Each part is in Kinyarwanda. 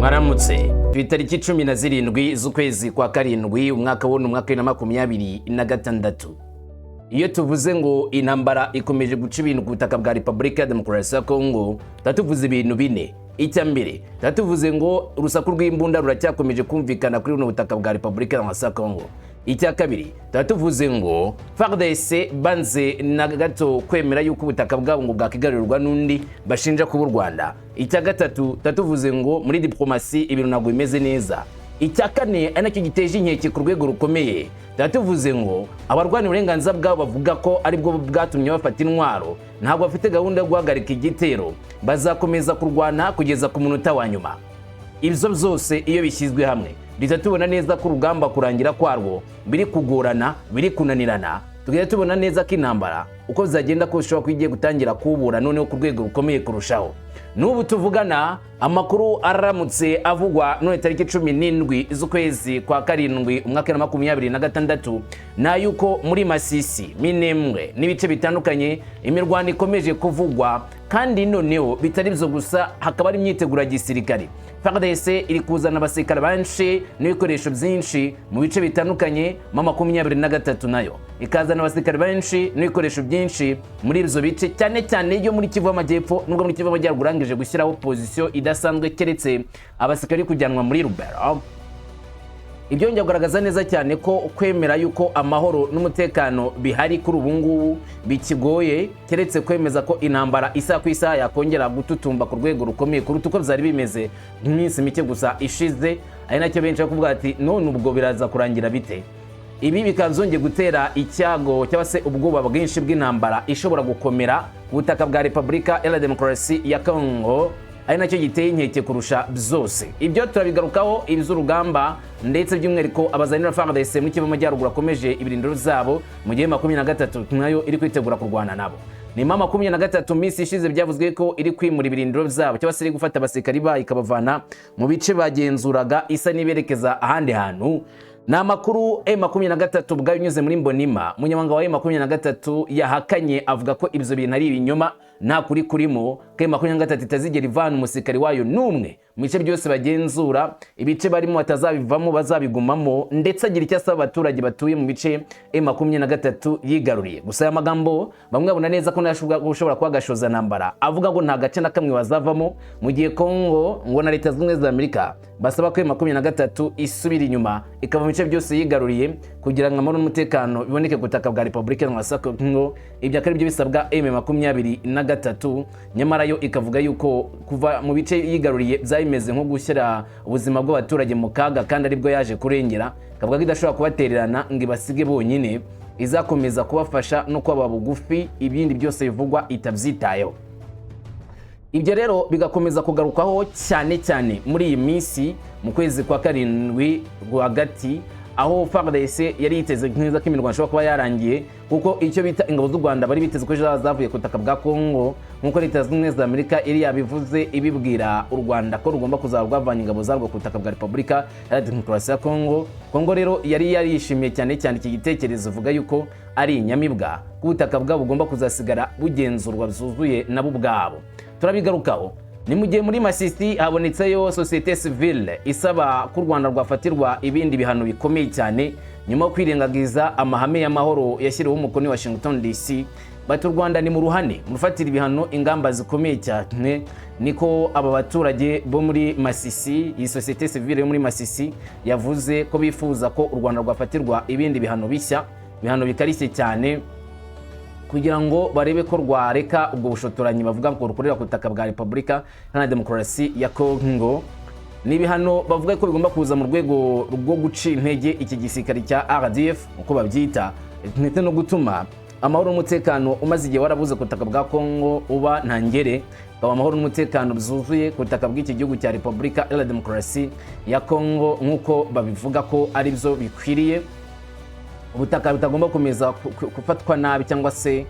Mwaramutse. Ku itariki 17 z'ukwezi kwa karindwi, umwaka wuno, umwaka 2026, iyo tuvuze ngo intambara ikomeje guca ibintu ku butaka bwa Repubulika ya Demokarasi ya Kongo, tuba tuvuze ibintu bine. Icya mbere, tuba tuvuze ngo urusaku rw'imbunda ruracyakomeje kumvikana kuri buno butaka bwa Repubulika ya Demokarasi ya Kongo. Icya kabiri, tuba tuvuze ngo FARDC banze na gato kwemera yuko ubutaka bwabo ngo bwakigarurirwa n'undi bashinja kuba u Rwanda. Icya gatatu, tuba tuvuze ngo muri diplomasi ibintu ntabwo bimeze neza. Icya kane, ari nacyo giteje inkeke ku rwego rukomeye, tuba tuvuze ngo abarwanya uburenganzira bwabo bavuga ko aribwo bwatumye bafata intwaro ntabwo bafite gahunda yo guhagarika igitero, bazakomeza kurwana kugeza ku munota wa nyuma. Ibyo byose iyo bishyizwe hamwe, duhita tubona neza ko urugamba kurangira kwarwo biri kugorana, biri kunanirana. Tugahita tubona neza ko intambara uko zagenda kose ishobora kuba igiye gutangira kubura noneho ku rwego rukomeye kurushaho. N'ubu tuvugana, amakuru aramutse avugwa none tariki 17 z'ukwezi kwa karindwi, umwaka wa 26, ni ay'uko muri Masisi, Minembwe n'ibice bitandukanye imirwano ikomeje kuvugwa. Kandi noneho bitari ibyo gusa, hakaba hari imyiteguro ya gisirikare. FARDC iri kuzana abasirikare benshi n'ibikoresho byinshi mu bice bitandukanye. M23 nayo ikazana abasirikare benshi n'ibikoresho byinshi muri ibyo bice, cyane cyane yo muri Kivu y'Amajyepfo, nubwo muri Kivu y'Amajyaruguru urangije gushyiraho position idasanzwe, keretse abasirikare kujyanwa muri Rubero. Ibyo byongera kugaragaza neza cyane ko kwemera yuko amahoro n'umutekano bihari kuri ubu ngubu bikigoye, keretse kwemeza ko intambara isaha ku isaha yakongera gututumba ku rwego rukomeye kuruta uko byari bimeze mu minsi mike gusa ishize, ari nacyo benshi bari kuvuga ati: "None ubwo biraza kurangira bite?" Ibi bikaba byongeye gutera icyago cyangwa se ubwoba bwinshi bw'intambara ishobora gukomera ku butaka bwa Repubulika Iharanira Demokarasi ya Kongo, ari nacyo giteye inkeke kurusha byose. Ibyo turabigarukaho, iby'urugamba, ndetse by'umwihariko abazanira FARDC muri Kivu Amajyaruguru akomeje ibirindiro zabo, mu gihe 23 nayo iri kwitegura kurwana nabo. Ni M23, minsi ishize byavuzwe ko iri kwimura ibirindiro byabo, cyangwa se iri gufata abasirikari bayo ikabavana mu bice bagenzuraga, isa n'iberekeza ahandi hantu. Ni amakuru M23 ubwayo unyuze muri Mbonima, umunyamabanga wa M23, yahakanye, avuga ko ibyo bintu ari ibinyoma, nta kuri kurimo, ko M23 itazigera ivana umusirikari wayo n'umwe mu bice byose bagenzura, ibice barimo batazabivamo, bazabigumamo, ndetse agira icyo asaba abaturage batuye mu bice M23 yigaruriye. Gusa aya magambo bamwe babona neza ko ushobora kuba agashoza ntambara, avuga ngo nta gace na kamwe bazavamo, mu gihe Kongo ngo na Leta Zunze Ubumwe za Amerika basaba ko M23 isubira inyuma ikava mu bice byose yigaruriye kugira ngo amahoro n'umutekano biboneke ku butaka bwa Repubulika Iharanira Kongo. Ibyo akaba aribyo bisabwa M23, nyamara yo ikavuga yuko kuva mu bice yigaruriye byari bimeze nko gushyira ubuzima bw'abaturage mu kaga, kandi aribwo yaje kurengera. Ikavuga ko idashobora kubatererana ngo ibasige bonyine, izakomeza kubafasha no kubaba bugufi, ibindi byose bivugwa itabyitayeho. Ibyo rero bigakomeza kugarukwaho cyane cyane muri iyi minsi mu kwezi kwa karindwi rwagati, aho FARDC yari yiteze neza ko imirwano ishobora kuba yarangiye, kuko icyo bita ingabo z'u Rwanda bari biteze ko ejo zavuye ku butaka bwa Kongo, nk'uko Leta Zunze Ubumwe za Amerika yari yabivuze, ibibwira u Rwanda ko rugomba kuzaba rwavanye ingabo zarwo ku butaka bwa Repubulika Iharanira Demokarasi ya Kongo. Kongo rero yari yarishimiye cyane cyane iki gitekerezo, ivuga yuko ari inyamibwa, ko ubutaka bwabo bugomba kuzasigara bugenzurwa byuzuye nabo ubwabo. Turabigarukaho. Ni mu gihe muri Masisi habonetseyo sosiyete sivile isaba ko u Rwanda rwafatirwa ibindi bihano bikomeye cyane nyuma yo kwirengagiza amahame y'amahoro yashyiriweho umukono i Washington DC. Bati: "U Rwanda ni mu ruhane murufatira ibihano, ingamba zikomeye cyane." Niko aba baturage bo muri Masisi, iyi sosiyete sivile yo muri Masisi yavuze ko bifuza ko u Rwanda rwafatirwa ibindi bihano bishya, ibihano bikarishye cyane, kugira ngo barebe ko rwareka ubwo bushotoranyi bavuga ngo rukorera ku butaka bwa Repubulika Iharanira Demokarasi ya Kongo. Ni ibihano bavuga ko bigomba kuza mu rwego rwo guca intege iki gisirikare cya RDF uko babyita, ndetse no gutuma amahoro n'umutekano umaze igihe warabuze ku butaka bwa Kongo uba ntangere, ukaba amahoro n'umutekano byuzuye ku butaka bw'iki gihugu cya Repubulika Iharanira Demokarasi ya Kongo, nk'uko babivuga ko ari byo bikwiriye. Ubutaka butagomba gukomeza gufatwa nabi cyangwa se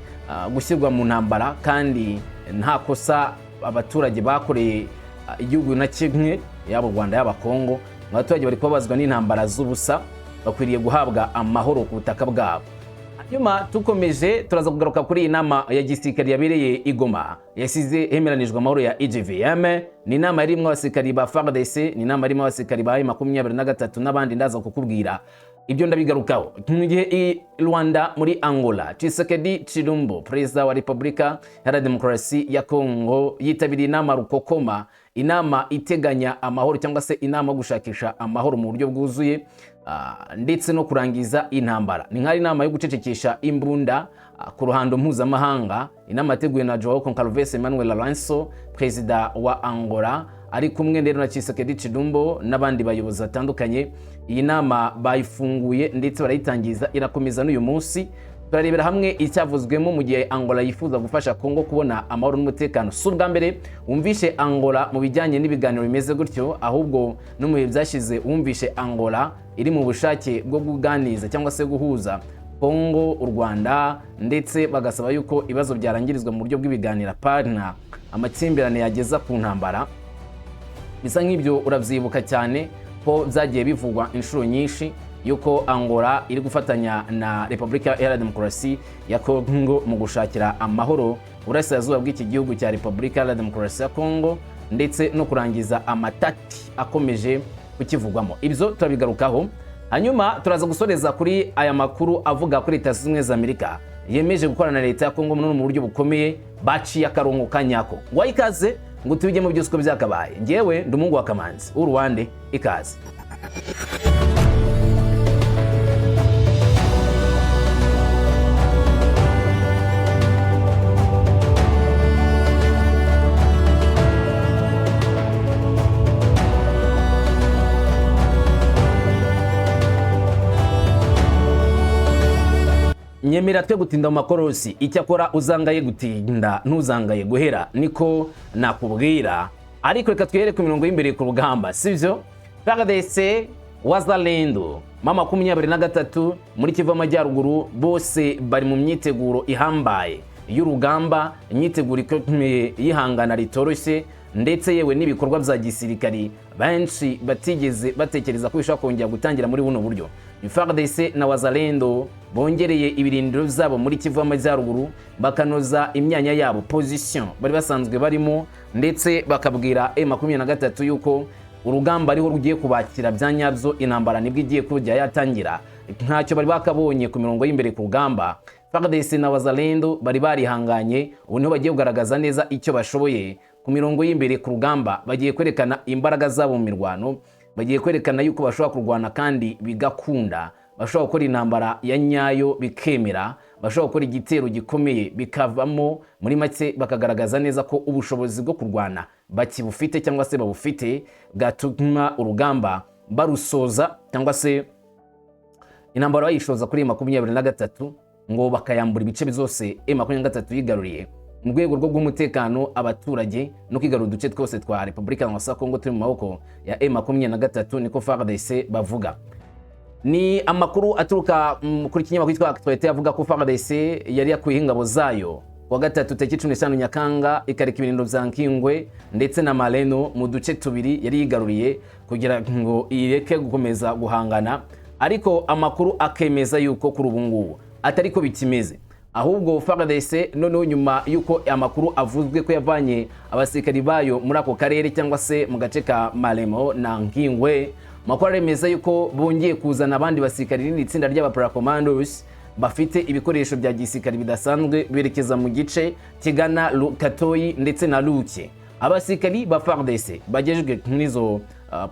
gushyirwa mu ntambara kandi nta kosa abaturage bakoreye igihugu na kimwe, yaba u Rwanda, yaba Kongo. Abaturage bari kubabazwa n'intambara z'ubusa, bakwiriye guhabwa amahoro ku butaka bwabo. Nyuma tukomeje turaza kugaruka kuri iyi nama ya gisirikare yabereye i Goma yasize hemeranijwe amahoro ya EGVM. Ni inama yarimwo abasirikari ba FARDC, ni inama yarimo abasirikari ba M23 n'abandi, ndaza kukubwira ibyo ndabigarukaho. Mu gihe i Rwanda muri Angola, Tshisekedi Tshilombo, perezida wa Repubulika Iharanira Demokarasi ya Kongo, yitabiriye inama Rukokoma, inama iteganya amahoro cyangwa se inama yo gushakisha amahoro mu buryo bwuzuye ndetse no kurangiza intambara. Ni nk'ari inama yo gucecekesha imbunda ku ruhando mpuzamahanga, inama yateguwe na Joao Goncalves Emmanuel Lourenço, perezida wa Angola, ari kumwe rero na Tshisekedi Tshilombo n'abandi bayobozi batandukanye. Iyi nama bayifunguye ndetse barayitangiza, irakomeza n'uyu munsi. Turarebera hamwe icyavuzwemo mu gihe Angola yifuza gufasha Kongo kubona amahoro n'umutekano. Si ubwa mbere wumvishe Angola mu bijyanye n'ibiganiro bimeze gutyo, ahubwo no mu bihe byashize wumvishe Angola iri mu bushake bwo kuganiza cyangwa se guhuza Kongo, u Rwanda, ndetse bagasaba yuko ibibazo byarangirizwa mu buryo bw'ibiganiro, apana amakimbirane yageza ku ntambara. Bisa nk'ibyo urabyibuka cyane ko byagiye bivugwa inshuro nyinshi yuko Angola iri gufatanya na Repubulika Iharanira Demokarasi ya Kongo mu gushakira amahoro uburasirazuba bw'iki gihugu cya Repubulika Iharanira Demokarasi ya Kongo, ndetse no kurangiza amatati akomeje kukivugwamo. Ibyo turabigarukaho. Hanyuma turaza gusoreza kuri aya makuru avuga kuri Leta Zunze Ubumwe za Amerika yemeje gukorana na leta ya Kongo mu buryo bukomeye, baciye akarongo ka nyako. Ngo ikaze ngo tubijyemo byose uko byakabaye. Ngewe ndi umuhungu wa Kamanzi w'Uruwande, ikaze. Nyemera twe gutinda mu makorosi, icyakora uzangaye gutinda ntuzangaye guhera, niko nakubwira. Ariko reka twihere ku mirongo y'imbere ku rugamba, sibyo? FARDC, Wazalendo, M23 muri Kivu Amajyaruguru bose bari mu myiteguro ihambaye y'urugamba, imyiteguro ikomeye y'ihangana ritoroshye, ndetse yewe n'ibikorwa bya gisirikari benshi batigeze batekereza ko bishobora kongera gutangira muri buno buryo. FARDC na Wazalendo bongereye ibirindiro byabo muri Kivu Amajyaruguru, bakanoza imyanya yabo, position bari basanzwe barimo, ndetse bakabwira M23 yuko urugamba ariho rugiye kubakira bya nyabyo, intambara nibwo igiye kujya yatangira. Ntacyo bari bakabonye ku mirongo y'imbere ku rugamba. FARDC na Wazalendo bari barihanganye, ubu niho bagiye kugaragaza neza icyo bashoboye ku mirongo y'imbere ku rugamba. Bagiye kwerekana imbaraga zabo mu mirwano, bagiye kwerekana yuko bashobora kurwana kandi bigakunda, bashobora gukora intambara ya nyayo bikemera, bashobora gukora igitero gikomeye bikavamo. Muri make bakagaragaza neza ko ubushobozi bwo kurwana bakibufite cyangwa se babufite, bwatuma urugamba barusoza cyangwa se intambara bayishoza kuri 23, ngo bakayambura ibice byose M23 yigaruriye mu rwego rwo guha umutekano abaturage no kwigarura uduce twose twa Repubulika ya Kongo turi mu maboko ya M23, niko FARDC bavuga. Ni amakuru aturuka kuri kinyamakuru cyitwa Actualité avuga ko FARDC yari yakuyeho ingabo zayo kuwa gatatu tariki 15 Nyakanga, ikareka ibirindiro bya Nkingwe ndetse na Maleno mu duce tubiri yari yigaruriye kugira ngo ireke gukomeza guhangana. Ariko amakuru akemeza yuko kuri ubu ngubu atari ko bikimeze, ahubwo FARDC noneho nyuma yuko amakuru avuzwe ko yavanye abasirikari bayo muri ako karere cyangwa se mu gace ka Malemo na Nkingwe, amakuru aremeza yuko bongeye kuzana abandi basirikari n'iri tsinda ry'abaparakommandos bafite ibikoresho bya gisirikari bidasanzwe, berekeza mu gice kigana Katoyi ndetse na Luke. Abasirikari ba FARDC bagejejwe nk'izo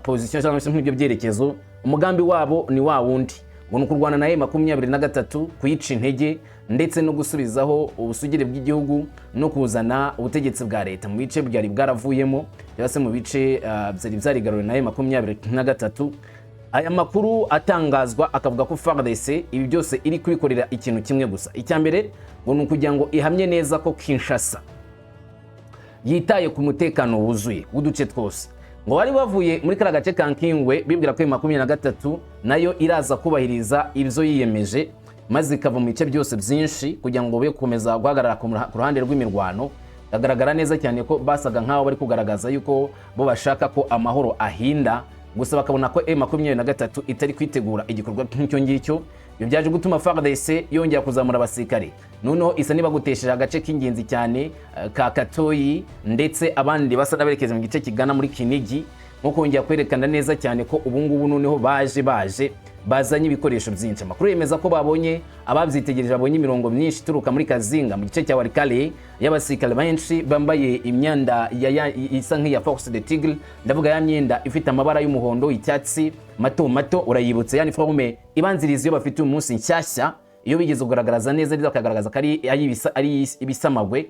position cyangwa se nk'ibyo byerekezo, umugambi wabo ni wa wundi, ngo ni ukurwana na M23, kuyica intege ndetse no gusubizaho ubusugire bw'igihugu no kuzana ubutegetsi bwa leta mu bice byari bwaravuyemo cyangwa se mu bice byari byarigaruriwe na M23. Aya makuru atangazwa akavuga ko FARDC ibi byose iri kubikorera ikintu kimwe gusa. Icya mbere ngo ni ukugira ngo ihamye neza ko Kinshasa yitaye ku mutekano wuzuye w'uduce twose. Ngo bari bavuye muri kariya gace ka Nkingwe bibwira ko M23 nayo iraza kubahiriza ibyo yiyemeje, maze ikava mu bice byose byinshi kugira ngo be gukomeza guhagarara ku ruhande rw'imirwano. Agaragara neza cyane ko basaga nk'aho bari kugaragaza yuko bo bashaka ko amahoro ahinda, gusa bakabona ko M23 itari kwitegura igikorwa nk'icyo ngicyo. Ibyo byaje gutuma FARDC yongera kuzamura abasirikare, noneho isa n'ibagutesheje agace k'ingenzi cyane ka Katoyi, ndetse abandi basa n'aberekeza mu gice kigana muri Kinigi, nko kongera kwerekana neza cyane ko ubu ngubu noneho baje bazanye ibikoresho byinshi. Amakuru yemeza ko babonye, ababyitegereje babonye imirongo myinshi ituruka muri Kazinga mu gice cya Walikale, y'abasirikare benshi bambaye imyenda isa nk'iya Force de Tigre. Ndavuga ya myenda ifite amabara y'umuhondo, icyatsi mato mato, urayibutse, ya uniforme ibanziriza iyo bafite uyu munsi nshyashya, iyo bigeze kugaragaza neza neza bakagaragaza ko ari ibisamagwe,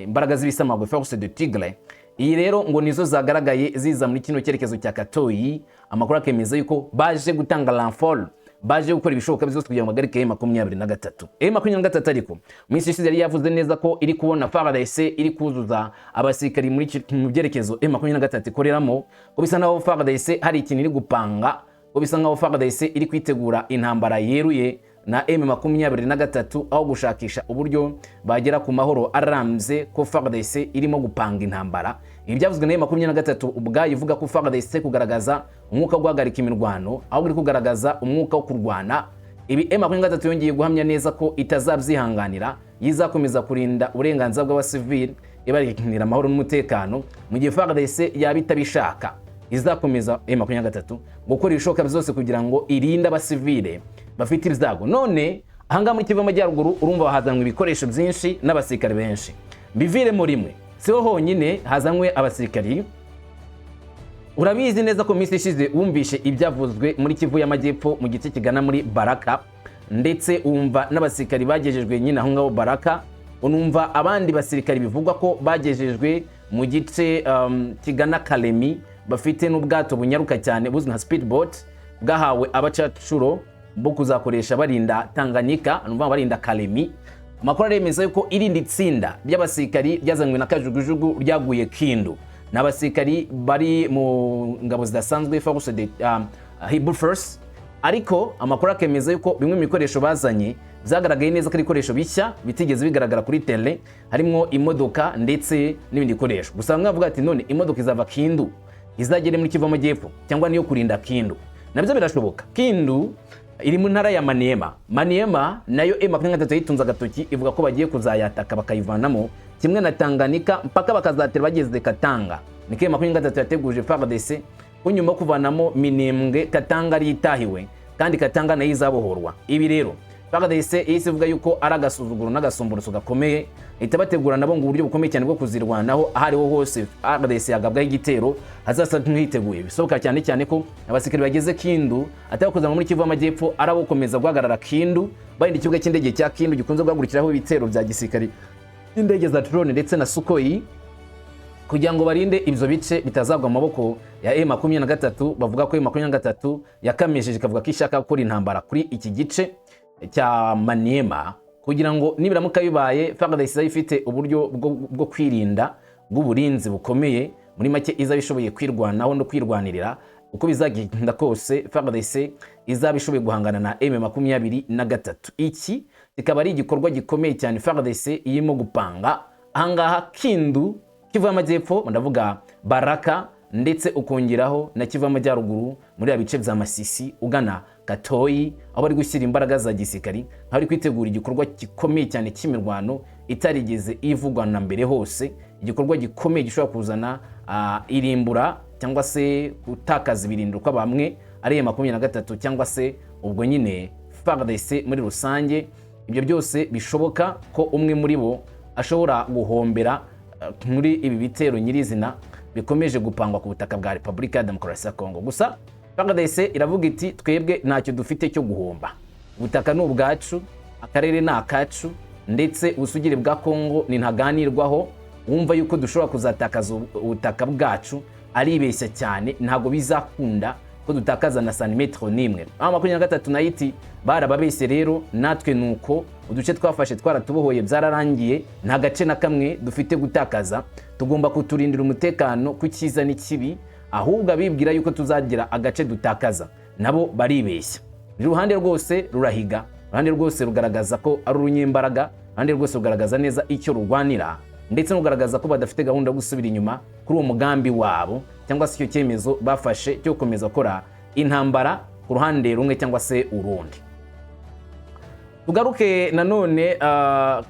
imbaraga z'ibisamagwe, Force de Tigre. Iyi rero ngo nizo zagaragaye ziza muri kino cyerekezo cya Katoyi. Amakuru akemeza yuko baje gutanga renfort, baje gukora ibishoboka byose kugira ngo bahagarike M23. M23 ariko mu minsi ishize yari yavuze neza ko iri kubona FARDC iri kuzuza abasirikari mu byerekezo M23 ikoreramo, ko bisa naho FARDC hari ikintu iri gupanga, ko bisa nkaho FARDC iri kwitegura intambara yeruye na M23, aho gushakisha uburyo bagera ku mahoro arambye, ko FARDC irimo gupanga intambara. Ibi byavuzwe na M23 ubwayo, ivuga ko FARDC kugaragaza umwuka wo guhagarika imirwano, ahubwo iri kugaragaza umwuka wo kurwana. Ibi M23 yongeye guhamya neza ko itazabyihanganira, yizakomeza kurinda uburenganzira bw'abasivili, ibarindira amahoro n'umutekano. Mu gihe FARDC yaba itabishaka, izakomeza M23 gukora ibishoboka byose kugira ngo irinde abasivile bafite ibyago. None ahangaha muri Kivu y'Amajyaruguru, urumva hazanwe ibikoresho byinshi n'abasirikare benshi. Mbiviremo rimwe, siho honyine hazanywe abasirikari. Urabizi neza ko mu minsi ishize wumvishe ibyavuzwe muri Kivu y'Amajyepfo mu gice kigana muri Baraka, ndetse wumva n'abasirikari bagejejwe nyine aho ngaho Baraka, unumva abandi basirikari bivugwa ko bagejejwe mu gice kigana Kalemi, bafite n'ubwato bunyaruka cyane buzwi nka speedboat, bwahawe abacacuro bo kuzakoresha barinda Tanganyika, ni ukuvuga barinda Kalemi. Amakuru aremeza yuko irindi tsinda ry'abasirikari ryazanywe na kajugujugu ryaguye Kindu. Ni abasirikari bari mu ngabo zidasanzwe, Force de Hibou Force. Ariko amakuru akemeza yuko bimwe mu bikoresho bazanye byagaragaye neza ko ari ibikoresho bishya bitigeze bigaragara kuri terrain, harimo imodoka ndetse n'ibindi bikoresho. Gusa bamwe bavuga ati: "None imodoka izava Kindu izagere muri Kivu Amajyepfo, cyangwa niyo kurinda Kindu?" Nabyo birashoboka. Kindu iri mu ntara ya Maniema. Maniema nayo M23 yayitunze agatoki, ivuga ko bagiye kuzayataka bakayivanamo kimwe na Tanganyika, mpaka bakazatera bageze Katanga. Niko M23 yateguje FARDC ko nyuma yo kuvanamo Minembwe, Katanga ari itahiwe, kandi Katanga nayo izabohorwa. Ibi rero FARDC ihise ivuga yuko ari agasuzuguro n'agasomborotso gakomeye, ihita bategura nabo ngo uburyo bukomeye cyane bwo kuzirwanaho. Aho ariho hose FARDC yagabwaho igitero, hazasa nk'ihiteguye bisohoka, cyane cyane ko abasirikare bageze Kindu atari kuzanwa muri Kivu y'Amajyepfo, ari abo gukomeza guhagarara Kindu, barinda ikibuga cy'indege cya Kindu gikunze guhagurukiraho ibitero bya gisirikare by'indege za drone ndetse na Sukhoi, kugira ngo barinde ibyo bice bitazagwa mu maboko ya M23. Bavuga ko M23 yakamishije, ikavuga ko ishaka gukora intambara kuri iki gice cya Maniema, kugira ngo nibiramuka bibaye, FARDC izaba ifite uburyo bwo kwirinda, bw'uburinzi bukomeye. Muri make, izaba ishoboye kwirwanaho no kwirwanirira. Uko bizagenda kose, FARDC izaba ishoboye guhangana na M23. Iki kikaba ari igikorwa gikomeye cyane FARDC irimo gupanga ahangaha Kindu, Kivu y'Amajyepfo, ndavuga Baraka, ndetse ukongeraho na Kivu y'Amajyaruguru muri ya bice bya Masisi ugana Katoyi, aho bari gushyira imbaraga za gisirikari, aho bari kwitegura igikorwa gikomeye cyane cy'imirwano itarigeze ivugwa na mbere hose, igikorwa gikomeye gishobora kuzana irimbura cyangwa se gutakaza ibirindiro kwa bamwe ari M23, cyangwa se ubwo nyine FARDC muri rusange. Ibyo byose bishoboka ko umwe muri bo ashobora guhombera muri ibi bitero nyirizina bikomeje gupangwa ku butaka bwa Repubulika ya Demokarasi ya Kongo. Gusa FARDC iravuga iti: "Twebwe ntacyo dufite cyo guhomba, ubutaka ni ubwacu, akarere ni akacu, ndetse ubusugire bwa Kongo ni ntaganirwaho. Wumva yuko dushobora kuzatakaza ubutaka bwacu aribeshya cyane, ntabwo bizakunda ko dutakaza na santimetero n'imwe." Aho 23 nayo iti: "Barababeshye rero, natwe nuko uduce twafashe twaratubohoye, byararangiye, nta gace na kamwe dufite gutakaza, tugomba kuturindira umutekano ku cyiza n'ikibi. Ahubwo abibwira yuko tuzagira agace dutakaza nabo baribeshya." Uruhande rwose rurahiga, uruhande rwose rugaragaza ko ari urunyembaraga, uruhande rwose rugaragaza neza icyo rurwanira, ndetse no kugaragaza ko badafite gahunda yo gusubira inyuma kuri uwo mugambi wabo, cyangwa se icyo cyemezo bafashe cyo gukomeza gukora intambara ku ruhande rumwe cyangwa se urundi. Tugaruke nanone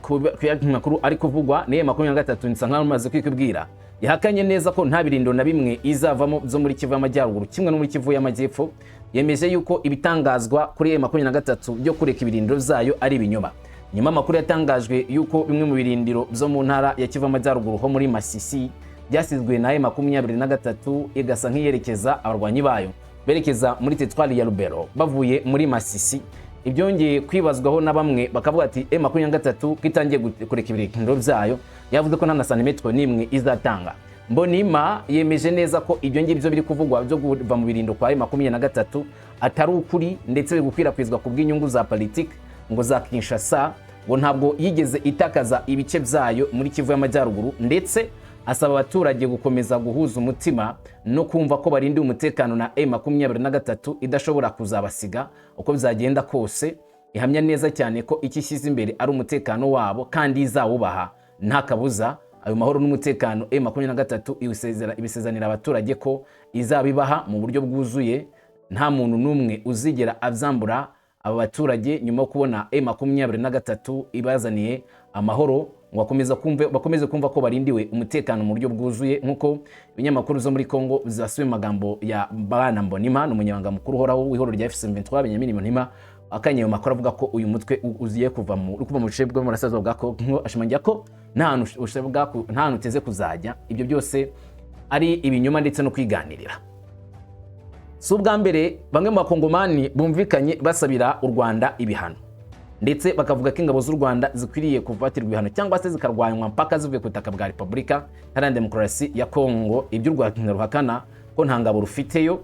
ku yandi makuru ari kuvugwa. Niyo 23 nsa nkaho maze kwikubwira, yahakanye neza ko nta birindiro na bimwe izavamo byo muri Kivu y'Amajyaruguru kimwe no muri Kivu y'Amajyepfo. Yemeje yuko ibitangazwa kuri M23 byo kureka ibirindiro byayo ari ibinyoma, nyuma amakuru yatangajwe yuko bimwe mu birindiro byo mu ntara ya Kivu y'Amajyaruguru ho muri Masisi byasizwe na M23, igasa nk'iyerekeza abarwanyi bayo berekeza muri teritwari ya Lubero bavuye muri Masisi. Ibyongeye kwibazwaho na bamwe, bakavuga ati M23 ko itangiye kureka ibirindiro byayo, yavuze ko nta na santimetero n'imwe izatanga. Mbonima yemeje neza ko ibyo ngibyo biri kuvugwa byo kuva mu birindiro kwa M23 atari ukuri, ndetse biri gukwirakwizwa ku bw'inyungu za politiki ngo za Kinshasa. Ngo ntabwo yigeze itakaza ibice byayo muri Kivu y'Amajyaruguru, ndetse asaba abaturage gukomeza guhuza umutima no kumva ko barindiwe umutekano na M23 idashobora kuzabasiga uko bizagenda kose. Ihamya neza cyane ko icyo ishyize imbere ari umutekano wabo kandi izawubaha nta kabuza. Ayo mahoro n'umutekano M23 ibisezanira abaturage ko izabibaha mu buryo bwuzuye, nta muntu n'umwe uzigera abyambura aba baturage. Nyuma yo kubona M23 ibazaniye amahoro, ngo bakomeze kumva ko barindiwe umutekano mu buryo bwuzuye, nk'uko ibinyamakuru byo muri Congo byasubiye mu magambo ya Bwana Mbonima. Ni umunyamabanga mukuru uhoraho w'ihuriro rya AFC/M23, Benjamin Mbonima, akanye ayo makuru avuga ko uyu mutwe uziye kuva mu bice bwo mu burasirazuba bwa Congo. Ashimangira ko nta hantu uteze kuzajya, ibyo byose ari ibinyoma ndetse no kwiganirira. Si ubwa mbere bamwe mu bakongomani bumvikanye basabira u Rwanda ibihano, ndetse bakavuga ko ingabo z'u Rwanda zikwiriye kufatirwa ibihano cyangwa se zikarwanywa mpaka zivuye ku butaka bwa Repubulika Iharanira Demokarasi ya Kongo. Ibyo u Rwanda ruhakana ko nta ngabo rufiteyo,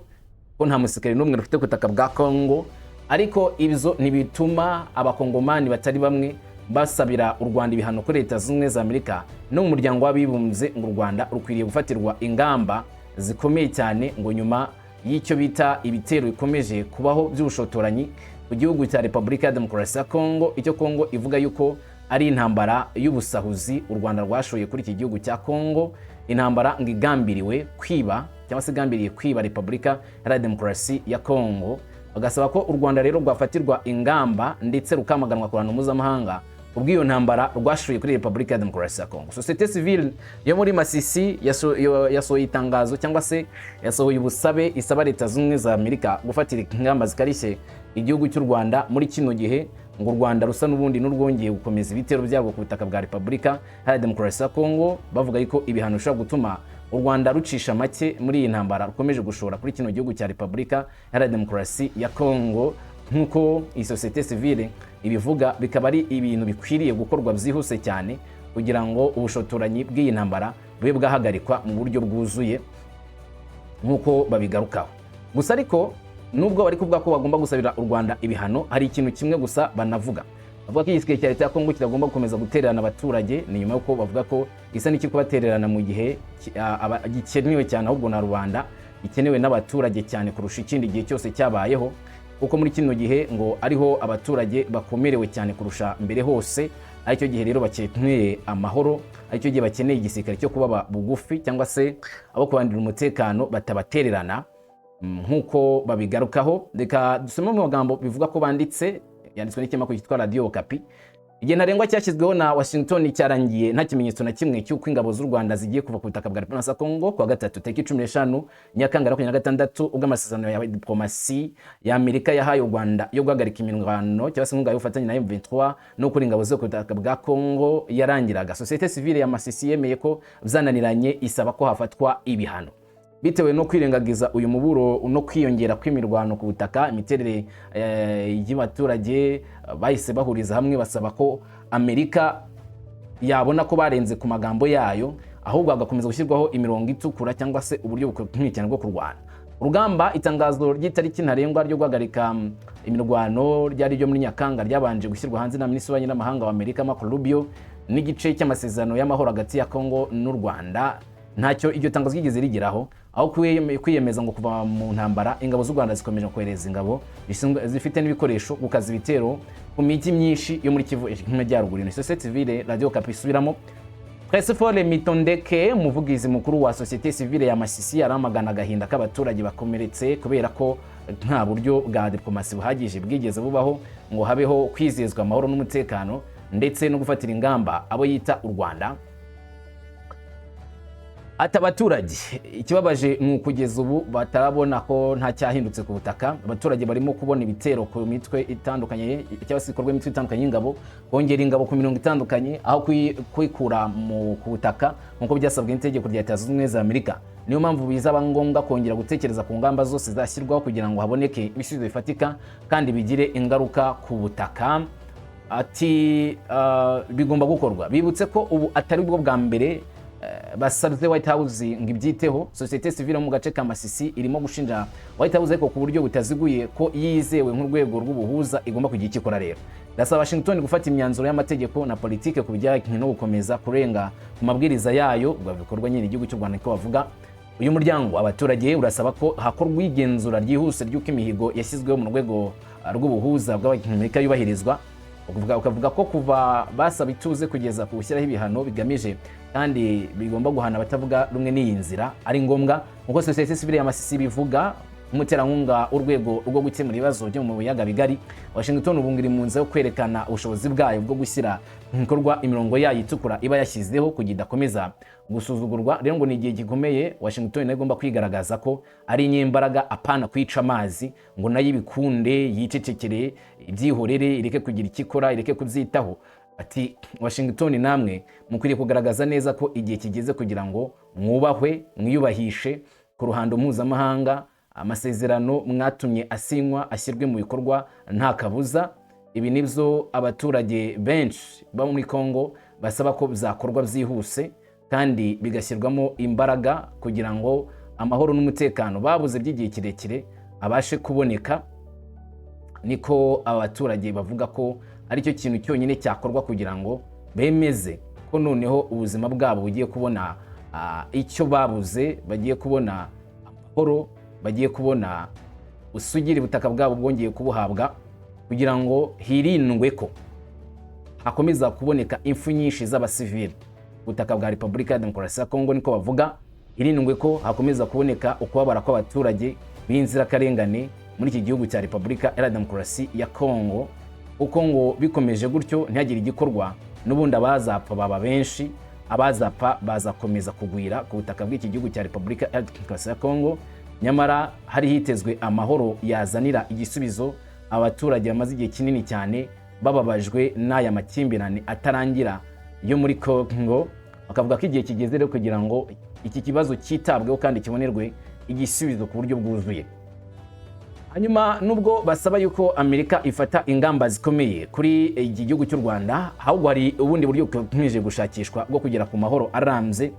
ko nta musirikare n'umwe rufite ku butaka bwa Kongo, ariko ibyo ntibituma abakongomani batari bamwe basabira u Rwanda ibihano kuri Leta Zunze Ubumwe za Amerika no mu Muryango w'Abibumbye. Ngo u Rwanda rukwiriye gufatirwa ingamba zikomeye cyane, ngo nyuma y'icyo bita ibitero bikomeje kubaho by'ubushotoranyi ku gihugu cya Repubulika ya Demokarasi ya Kongo, icyo Kongo ivuga yuko ari intambara y'ubusahuzi u Rwanda rwashoye kuri iki gihugu cya Kongo, intambara ngo igambiriwe kwiba cyangwa se igambiriye kwiba Repubulika Iharanira Demokarasi ya Kongo. Bagasaba ko u Rwanda rero rwafatirwa ingamba ndetse rukamaganwa ku ruhando mpuzamahanga ubw'iyo ntambara rwashoye kuri Repubulika ya Demokarasi ya Kongo. Société civile yo muri Masisi yasohoye itangazo cyangwa se yasohoye ubusabe isaba Leta Zunze Ubumwe za Amerika gufatira ingamba zikarishye igihugu cy'u Rwanda muri kino gihe ngo u Rwanda rusa n'ubundi n'urwongeye gukomeza ibitero byarwo ku butaka bwa Repubulika Iharanira Demokarasi ya Kongo. Bavuga yuko ibihano bishobora gutuma u Rwanda rucisha make muri iyi ntambara rukomeje gushora kuri kino gihugu cya Repubulika Iharanira Demokarasi ya Kongo. Nk'uko iyi société civile ibivuga, bikaba ari ibintu bikwiriye gukorwa byihuse cyane kugira ngo ubushotoranyi bw'iyi ntambara bube bwahagarikwa mu buryo bwuzuye, nk'uko babigarukaho. Gusa ariko nubwo bari kuvuga ko bagomba gusabira u Rwanda ibihano, hari ikintu kimwe gusa banavuga. Bavuga ko igisirikare cya leta ya Kongo kitagomba gukomeza gutererana abaturage. Ni nyuma y'uko bavuga ko gisa n'ikiri kubatererana mu gihe gikenewe cyane ahubwo na rubanda, gikenewe n'abaturage cyane kurusha ikindi gihe cyose cyabayeho, kuko muri kino gihe ngo ariho abaturage bakomerewe cyane kurusha mbere hose, aricyo gihe rero bakeneye amahoro, aricyo gihe bakeneye igisirikare cyo kubaba bugufi cyangwa se abo kubandira umutekano batabatererana, nk'uko babigarukaho. Reka dusome mu magambo bivuga ko banditse, yanditswe n'ikinyamakuru cyitwa Radio Okapi. Igihe ntarengwa cyashyizweho na Washington cyarangiye nta kimenyetso na kimwe cy'uko ingabo z'u Rwanda zigiye kuva ku butaka bwa Repubulika ya Kongo. Kuwa gatatu tariki 15 Nyakanga 26, ubwo amasezerano ya diplomasi ya Amerika yahaye u Rwanda yo guhagarika imirwano cyangwa se inkunga y'ubufatanye na M23 no kuri ingabo zo ku butaka bwa Kongo yarangiraga, société civile ya Masisi yemeye ko byananiranye, isaba ko hafatwa ibihano bitewe no kwirengagiza uyu muburo no kwiyongera kw'imirwano ku butaka. Imiterere y'abaturage bahise bahuriza hamwe basaba ko Amerika yabona ko barenze ku magambo yayo, ahubwo hagakomeza gushyirwaho imirongo itukura cyangwa se uburyo bukomeye cyane bwo kurwana urugamba. Itangazo ry'itariki ntarengwa ryo guhagarika imirwano ryari ryo muri Nyakanga ryabanje gushyirwa hanze na Minisitiri w'Ububanyi n'Amahanga wa Amerika Marco Rubio n'igice cy'amasezerano y'amahoro hagati ya Congo n'u Rwanda. Ntacyo iryo tangazo ryigeze rigeraho. Aho kwiyemeza ngo kuva mu ntambara, ingabo z'u Rwanda zikomeje kohereza ingabo zifite n'ibikoresho gukaza ibitero ku mijyi myinshi yo muri Kivu y'Amajyaruguru. Ni société civile, Radio Okapi isubiramo. Tresfor Mitondeke, umuvugizi mukuru wa société civile ya Masisi, aramagana agahinda k'abaturage bakomeretse kubera ko nta buryo bwa diplomasi buhagije bwigeze bubaho ngo habeho kwizezwa amahoro n'umutekano ndetse no gufatira ingamba abo yita u Rwanda. Ati abaturage ikibabaje ni ukugeza ubu batarabona ko nta cyahindutse ku butaka. Abaturage barimo kubona ibitero ku mitwe itandukanye cyangwa se ibikorwa imitwe itandukanye y'ingabo, kongera ingabo ku mirongo itandukanye aho kwikura ku butaka nk'uko byasabwe n'itegeko rya Leta Zunze Ubumwe za Amerika. Niyo mpamvu bizaba ngombwa kongera gutekereza ku ngamba zose zashyirwaho kugira ngo haboneke ibisubizo bifatika kandi bigire ingaruka ku butaka. Ati bigomba gukorwa. Bibutse ko ubu atari bwo bwa mbere basabye White House ngo ibyiteho. Société civile mu gace ka Masisi irimo gushinja White House, ariko ku buryo butaziguye, ko yizewe nk'urwego rw'ubuhuza igomba kugira icyo ikora. Rero ndasaba Washington gufata imyanzuro y'amategeko na politike ku bijyanye no gukomeza kurenga ku mabwiriza yayo, ubwo bikorwa nyine igihugu cy'u Rwanda, niko bavuga. Uyu muryango abaturage urasaba ko hakorwa igenzura ryihuse ry'uko imihigo yashyizweho mu rwego rw'ubuhuza bw'Abanyamerika yubahirizwa. Ukavuga ko kuva basaba ituze kugeza ku gushyiraho ibihano bigamije kandi bigomba guhana abatavuga rumwe n'iyi nzira ari ngombwa, nk'uko société civile ya Masisi bivuga. Umuterankunga w'urwego rwo gukemura ibibazo byo mu biyaga bigari, Washington ubu iri mu nzira yo kwerekana ubushobozi bwayo bwo gushyira mu bikorwa imirongo yayo itukura iba yashyizeho kugira idakomeza gusuzugurwa. Rero ngo ni igihe gikomeye, Washington nayo igomba kwigaragaza ko ari inyembaraga, apana kwica amazi ngo nayo ibikunde, yicecekere, ibyihorere, ireke kugira icyo ikora, ireke kubyitaho. Ati Washington, namwe mukwiriye kugaragaza neza ko igihe kigeze kugira ngo mwubahwe, mwiyubahishe ku ruhando mpuzamahanga, amasezerano mwatumye asinywa ashyirwe mu bikorwa nta kabuza. Ibi nibyo abaturage benshi bo muri Congo basaba ko byakorwa byihuse kandi bigashyirwamo imbaraga kugira ngo amahoro n'umutekano babuze by'igihe kirekire abashe kuboneka. Niko abaturage bavuga ko aricyo kintu cyonyine cyakorwa kugira ngo bemeze ko noneho ubuzima bwabo bugiye kubona icyo babuze, bagiye kubona amahoro, bagiye kubona usugire, ubutaka bwabo bwongeye kubuhabwa, kugira ngo hirindwe ko hakomeza kuboneka impfu nyinshi z'abasivili ubutaka bwa Repubulika ya Demokarasi ya Kongo. Niko bavuga, hirindwe ko hakomeza kuboneka ukubabara kw'abaturage b'inzirakarengane muri iki gihugu cya Repubulika ya Demokarasi ya Kongo, kuko ngo bikomeje gutyo ntihagire igikorwa, n'ubundi abazapfa baba benshi, abazapfa bazakomeza kugwira ku butaka bw'iki gihugu cya Repubulika ya Demokarasi ya Kongo. Nyamara hari hitezwe amahoro yazanira igisubizo abaturage bamaze igihe kinini cyane bababajwe n'aya makimbirane atarangira yo muri Kongo. Bakavuga ko igihe kigeze rero kugira ngo iki kibazo cyitabweho kandi kibonerwe igisubizo ku buryo bwuzuye. Hanyuma nubwo basaba yuko Amerika ifata ingamba zikomeye kuri iki gihugu cy'u Rwanda, ahubwo hari ubundi buryo bukomeje gushakishwa bwo kugera ku mahoro arambye,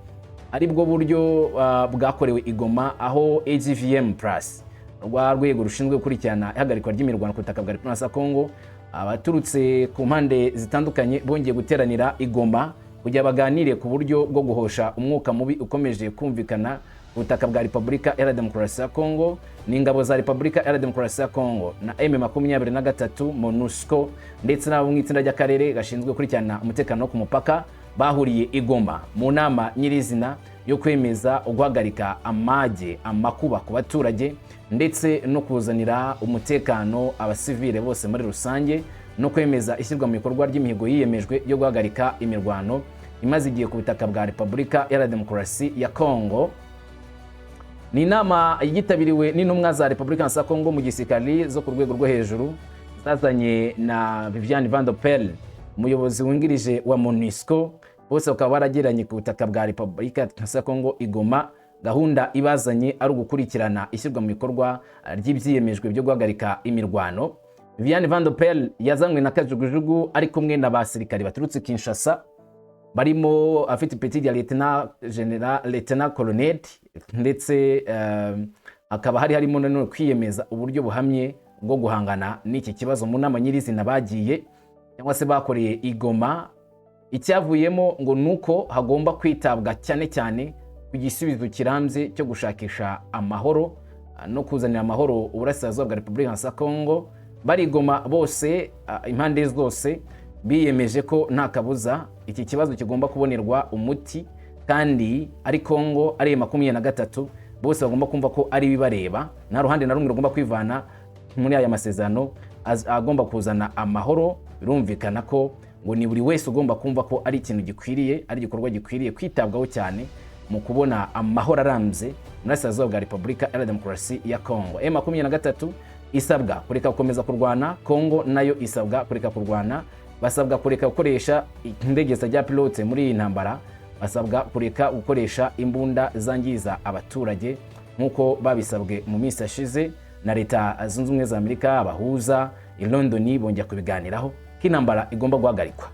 ari bwo buryo bwakorewe i Goma, aho AGVM Plus, rwa rwego rushinzwe gukurikirana ihagarikwa ry'imirwano ku butaka bwa Repubulika ya Kongo, abaturutse ku mpande zitandukanye bongeye guteranira i Goma kugira baganire ku buryo bwo guhosha umwuka mubi ukomeje kumvikana ku butaka bwa Repubulika Iharanira Demokarasi ya Kongo. Ni ingabo za Repubulika Iharanira Demokarasi ya Kongo na M23, MONUSCO ndetse n'abo mu itsinda ry'akarere gashinzwe gukurikirana umutekano wo ku mupaka bahuriye i Goma mu nama nyirizina yo kwemeza guhagarika amage, amakuba ku baturage, ndetse no kuzanira umutekano abasivile bose muri rusange, no kwemeza ishyirwa mu bikorwa ry'imihigo yiyemejwe yo guhagarika imirwano imaze igihe ku butaka bwa Repubulika Iharanira Demokarasi ya Kongo. Ni inama yitabiriwe n'intumwa za Repubulika ya Kongo mu gisirikari zo ku rwego rwo hejuru, zazanye na Viviane Van der Pelle, umuyobozi wungirije wa MONUSCO. Bose bakaba baragiranye ku butaka bwa Repubulika ya Kongo i Goma. Gahunda ibazanye ari ugukurikirana ishyirwa mu bikorwa ry'ibyiyemejwe byo guhagarika imirwano. Viviane Van der Pelle yazanywe na kajugujugu ari kumwe na basirikari baturutse Kinshasa, barimo afite ipeti rya lieutenant général, lieutenant colonel, ndetse hakaba hari harimo nanone kwiyemeza uburyo buhamye bwo guhangana n'iki kibazo. Mu nama nyirizina bagiye cyangwa se bakoreye i Goma, icyavuyemo ngo ni uko hagomba kwitabwa cyane cyane ku gisubizo kirambye cyo gushakisha amahoro no kuzanira amahoro uburasirazuba bwa Repubulika ya Kongo. Bari i Goma bose, impande zose. Biyemeje ko nta kabuza iki kibazo kigomba kubonerwa umuti, kandi ari Kongo, ari M23, bose bagomba kumva ko ari ibibareba. Nta ruhande na rumwe rugomba kwivana muri aya masezerano agomba kuzana amahoro. Birumvikana ko ngo ni buri wese ugomba kumva ko ari ikintu gikwiriye, ari igikorwa gikwiriye kwitabwaho cyane mu kubona amahoro arambye muri bwa Repubulika Iharanira Demokarasi ya Kongo. M23 isabwa kureka gukomeza kurwana, Kongo nayo isabwa kureka kurwana. Basabwa kureka gukoresha indege zitagira pilote muri iyi ntambara, basabwa kureka gukoresha imbunda zangiza abaturage nk'uko babisabwe mu minsi yashize na Leta Zunze Ubumwe za Amerika. Abahuza i London bongera kubiganiraho ko intambara igomba guhagarikwa.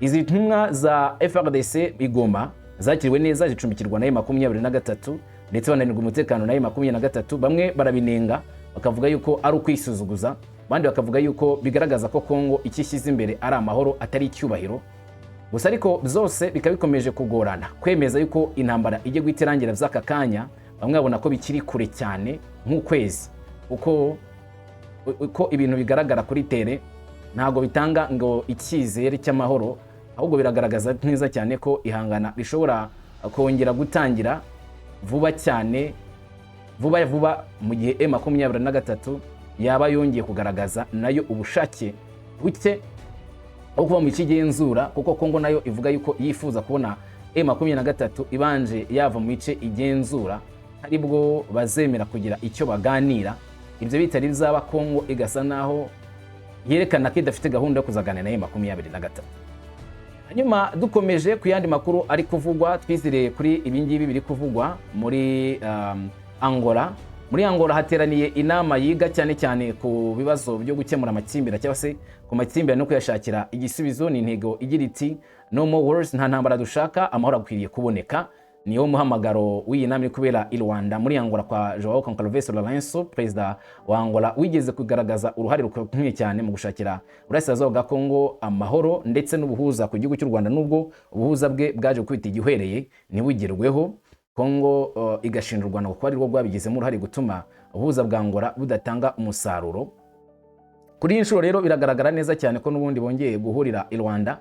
Izi ntumwa za FARDC i Goma zakiriwe neza, zicumbikirwa na M23, ndetse bananirwa umutekano na M23. Bamwe barabinenga, bakavuga yuko ari ukwisuzuguza, abandi bakavuga yuko bigaragaza ko Kongo icyo ishyize imbere ari amahoro, atari icyubahiro gusa. Ariko byose bikaba bikomeje kugorana kwemeza yuko intambara ijye guhita irangira by'aka kanya. Bamwe babona ko bikiri kure cyane nk'ukwezi, kuko uko ibintu bigaragara kuri terrain ntabwo bitanga ngo icyizere cy'amahoro, ahubwo biragaragaza neza cyane ko ihangana rishobora kongera gutangira vuba cyane, vuba vuba, mu gihe M23 yaba yongeye kugaragaza nayo ubushake buke aho kuba mu ikigenzura, kuko Kongo nayo ivuga yuko yifuza kubona M23 ibanje yava mu bice igenzura, aribwo bazemera kugira icyo baganira. Ibyo bitari bizaba, Kongo igasa naho yerekana ko idafite gahunda yo kuzaganira na M23. Hanyuma dukomeje ku yandi makuru ari kuvugwa, twizire kuri ibi ngibi biri kuvugwa muri Angola. Muri Angola hateraniye inama yiga cyane cyane ku bibazo byo gukemura amakimbirane, cyangwa se ku makimbirane no kuyashakira igisubizo. Ni intego igira iti: "No more wars", nta ntambara dushaka, amahoro akwiriye kuboneka. Niwo muhamagaro w'iyi nama iri kubera i Luanda muri Angola kwa Joao Goncalves Lourenço, perezida wa Angola wigeze kugaragaza uruhare rukomeye cyane mu gushakira Burasirazuba bwa Kongo amahoro ndetse n'ubuhuza ku gihugu cy'u Rwanda, nubwo ubuhuza bwe bwaje gukubita igihwereye ntibugerweho. Kongo igashinja u Rwanda kuko ari rwo rwabigizemo uruhare gutuma ubuhuza bwa Angola budatanga umusaruro. Kuri iyi nshuro rero biragaragara neza cyane ko n'ubundi bongeye guhurira i Luanda,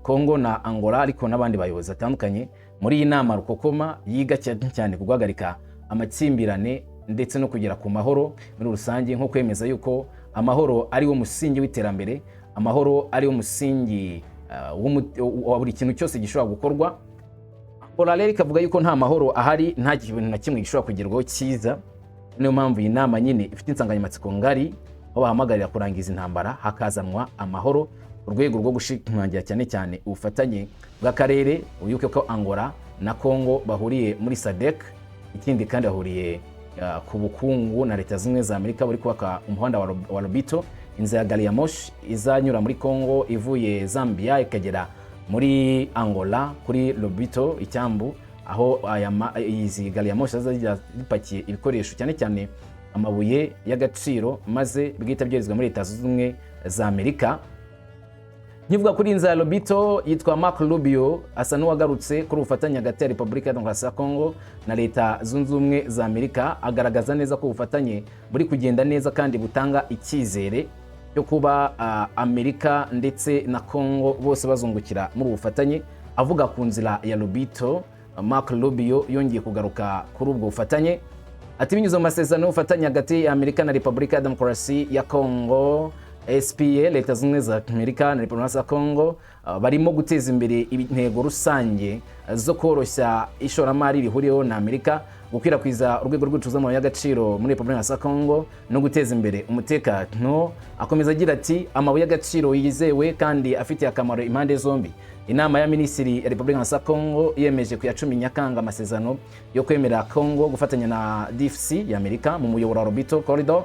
Kongo na Angola, ariko n'abandi bayobozi batandukanye, muri iyi nama rukokoma yiga cyane cyane ku guhagarika amakimbirane ndetse no kugera ku mahoro muri rusange, nko kwemeza yuko amahoro ari wo musingi w'iterambere, amahoro ari wo musingi wa buri kintu cyose gishobora gukorwa. Angola rero ikavuga yuko nta mahoro ahari, nta kintu na kimwe gishobora kugerwaho cyiza. Niyo mpamvu iyi nama nyine ifite insanganyamatsiko ngari, aho bahamagarira kurangiza intambara hakazanwa amahoro, ku rwego rwo gushimangira cyane cyane ubufatanye bw'akarere. Wibuke ko Angola na Congo bahuriye muri SADC, ikindi kandi bahuriye ku bukungu na Leta Zunze za Amerika, buri kubaka umuhanda wa Lobito, inzira ya gari ya moshi izanyura muri Congo ivuye Zambia ikagera muri Angola kuri Lobito, icyambu aho izi gari ya moshi zizajya zipakiye ibikoresho, cyane cyane amabuye y'agaciro, maze bigahita byoherezwa muri Leta Zunze Ubumwe za Amerika. Nkivuga kuri inzira ya Lobito, yitwa Mark Rubio, asa n'uwagarutse kuri ubufatanye hagati ya Repubulika ya Demokarasi ya Kongo na Leta Zunze Ubumwe za Amerika, agaragaza neza ko ubufatanye buri kugenda neza kandi butanga icyizere cyo kuba Amerika ndetse na Kongo bose bazungukira muri ubu bufatanye. Avuga ku nzira ya Lobito, Mark Rubio yongeye kugaruka kuri ubwo bufatanye, ati: "Binyuze mu masezerano y'ubufatanye hagati ya Amerika na Repubulika ya Demokarasi ya Kongo, SPA, Leta Zunze Ubumwe za Amerika na Repubulika ya Kongo barimo guteza imbere intego rusange zo koroshya ishoramari rihuriweho na Amerika, gukwirakwiza urwego rw'ubucuruzi bw'amabuye y'agaciro muri Repubulika ya Kongo no guteza imbere umutekano." Akomeza agira ati: "Amabuye y'agaciro yizewe kandi afitiye akamaro impande zombi. Inama ya Minisitiri ya Repubulika ya Kongo yemeje ku ya 10 Nyakanga amasezerano yo kwemerera Kongo gufatanya na DFC ya Amerika mu muyoboro wa Lobito Corridor.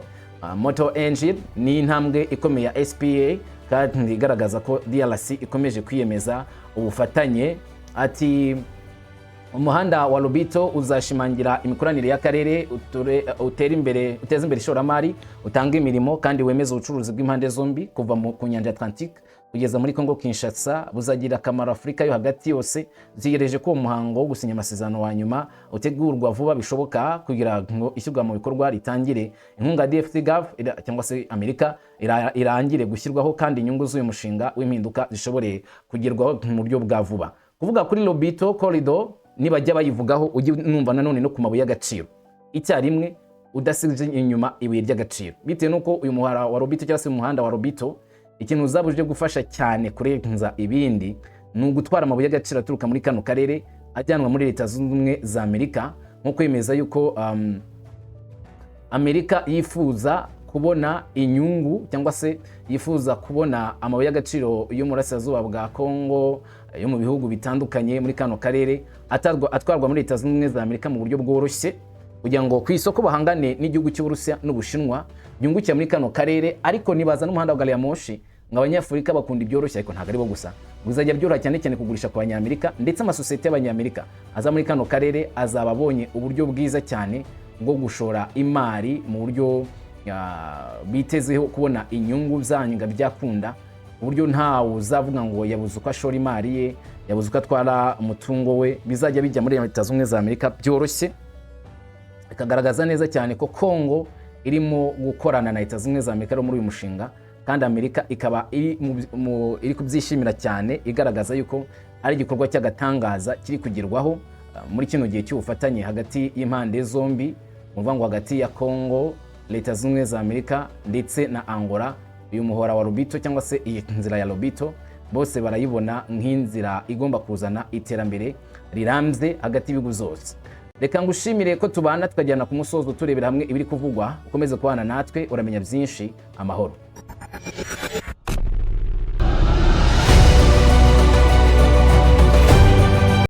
Mota-Engil ni intambwe ikomeye ya SPA kandi igaragaza ko DRC ikomeje kwiyemeza ubufatanye." Ati: Umuhanda wa Lobito uzashimangira imikoranire y'akarere, utere imbere, uteze imbere ishoramari, utange imirimo kandi wemeze ubucuruzi bw'impande zombi kuva ku nyanja Atlantique kugeza muri Congo Kinshasa. Buzagira akamaro Afurika yo hagati yose. Dutegereje ko uwo muhango wo gusinya amasezerano wa nyuma utegurwa vuba bishoboka kugira ngo ishyirwa mu bikorwa ritangire. Inkunga ya DFC Gov cyangwa se Amerika irangire gushyirwaho kandi inyungu z'uyu mushinga w'impinduka zishobore kugerwaho mu buryo bwa vuba. Kuvuga kuri Lobito Corridor, nibajya bayivugaho ujye numva nanone no ku mabuye y'agaciro icyarimwe, udasize inyuma ibuye ry'agaciro, bitewe n'uko uyu muhara wa Lobito cyangwa se umuhanda wa Lobito, ikintu uzaba uje gufasha cyane kurenza ibindi ni ugutwara amabuye y'agaciro aturuka muri kano karere ajyanwa muri Leta Zunze Ubumwe za Amerika, nko kwemeza yuko Amerika yifuza kubona inyungu cyangwa se yifuza kubona amabuye y'agaciro yo mu burasirazuba bwa Congo, yo mu bihugu bitandukanye muri kano karere, atwarwa muri Leta Zunze Ubumwe za Amerika mu buryo bworoshye, kugira ngo ku isoko bahangane n'igihugu cy'Uburusiya n'Ubushinwa byungukira muri kano karere. Ariko nibaza n'umuhanda wa gari ya moshi, ngo Abanyafurika bakunda ibyoroshye, ariko ntabwo ari bo gusa, bizajya byoroha cyane cyane kugurisha ku Banyamerika, ndetse amasosiyete y'Abanyamerika aza muri kano karere azaba abonye uburyo bwiza cyane bwo gushora imari mu buryo bitezeho kubona inyungu byanga byakunda, uburyo ntawe uzavuga ngo yabuze uko ashora imari ye, yabuze uko atwara umutungo we. Bizajya bijya muri Leta Zunze Ubumwe za Amerika byoroshye, bikagaragaza neza cyane ko Congo irimo gukorana na Leta Zunze Ubumwe za Amerika muri uyu mushinga, kandi Amerika ikaba iri kubyishimira cyane, igaragaza yuko ari igikorwa cy'agatangaza kiri kugerwaho muri kino gihe cy'ubufatanye hagati y'impande zombi, ni ukuvuga ngo hagati ya Congo, Leta Zunze Ubumwe za Amerika ndetse na Angola. Uyu muhora wa Lobito cyangwa se iyi nzira ya Lobito, bose barayibona nk'inzira igomba kuzana iterambere rirambye hagati y'ibihugu zose. Reka ngushimire ko tubana tukajyana ku musozo, turebera hamwe ibiri kuvugwa. Ukomeze kubana natwe, uramenya byinshi. Amahoro.